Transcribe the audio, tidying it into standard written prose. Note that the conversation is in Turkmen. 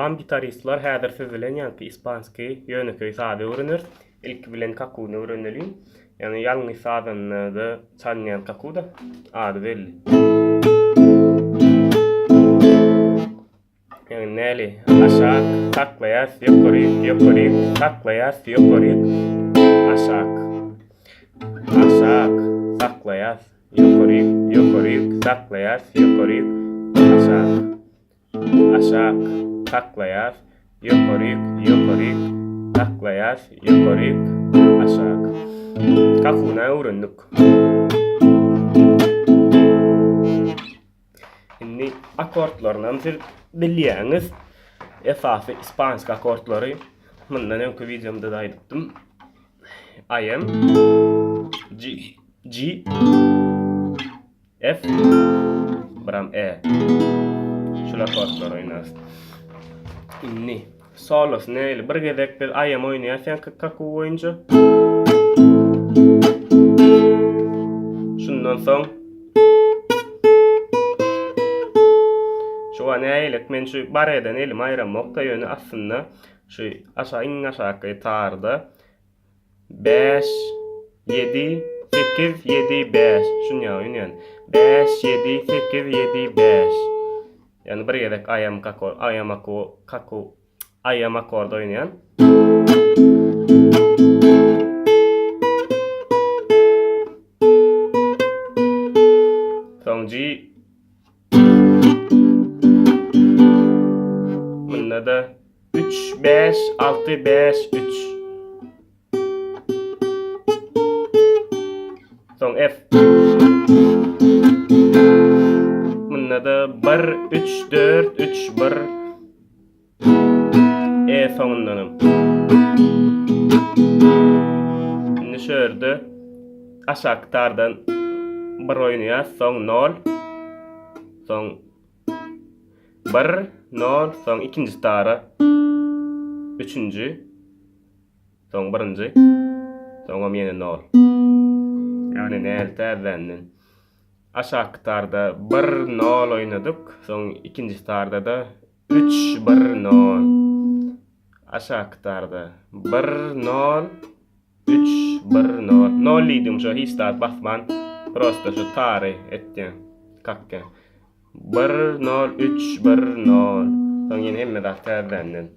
Salam gitaristler häzir siz bilen ýaňky ispanskiý ýönekeý sazy öwreneris. Ilki bilen kakuny öwreneliň. Ýagny ýalňyz sazandada çalynýan kakuda ady belli. Ýagny näli aşak saklaýas ýokaryk ýokaryk saklaýas ýokaryk aşak aşak saklaýas ýokaryk ýokaryk saklaýas ýokaryk aşak Aşak, saklaýas, ýokaryk, ýokaryk, saklaýas, ýokaryk, aşak. Kakuna öwrendik. Indi akkordlarynam siz bilýäňiz. Esasy ispanski akkordlary mundan öňki wideomda-da aýdypdym. I am G G F biram E. Şul akkordlar oýnarys. Indi solosy nähili? Bir gezek biz IM oýnaýas ýaňky kaku boýunça. Şundan soň Şu nähili? Men şu bareden elimi aýramok-da, ýöne aslynda şu aşağı iň aşaky tarda 5, 7, 8, 7, 5. Şuny ýaly oýnaýan. 5, 7, 8, 7, 5. Ýagny bir gezek aýam kako, aýam ako, kako, aýam akord oýnaýan. Soň G Munda-da 3, 5, 6, 5, 3. Soň F. Munda-da 1, 3, 4, 3, 1. E soňundanam. Indi şu ýerde aşaky tardan bir oýnaýas, soň 0. Soň 1 0, soň ikinji tara. Üçünji. Soň birinji. Soňam ýene 0. Ýagny näl täzeden. Aşaky tarda 1 0 oýnadyk, soň ikinji tarda-da 3 1 0. Aşaky tarda 1 0 3 1 0. 0 diýdim şo hiç zat basman. Prosta şu tary etýän. Kakýan. 1 0 3 1 0. Soň ýene hemme zat täzeden.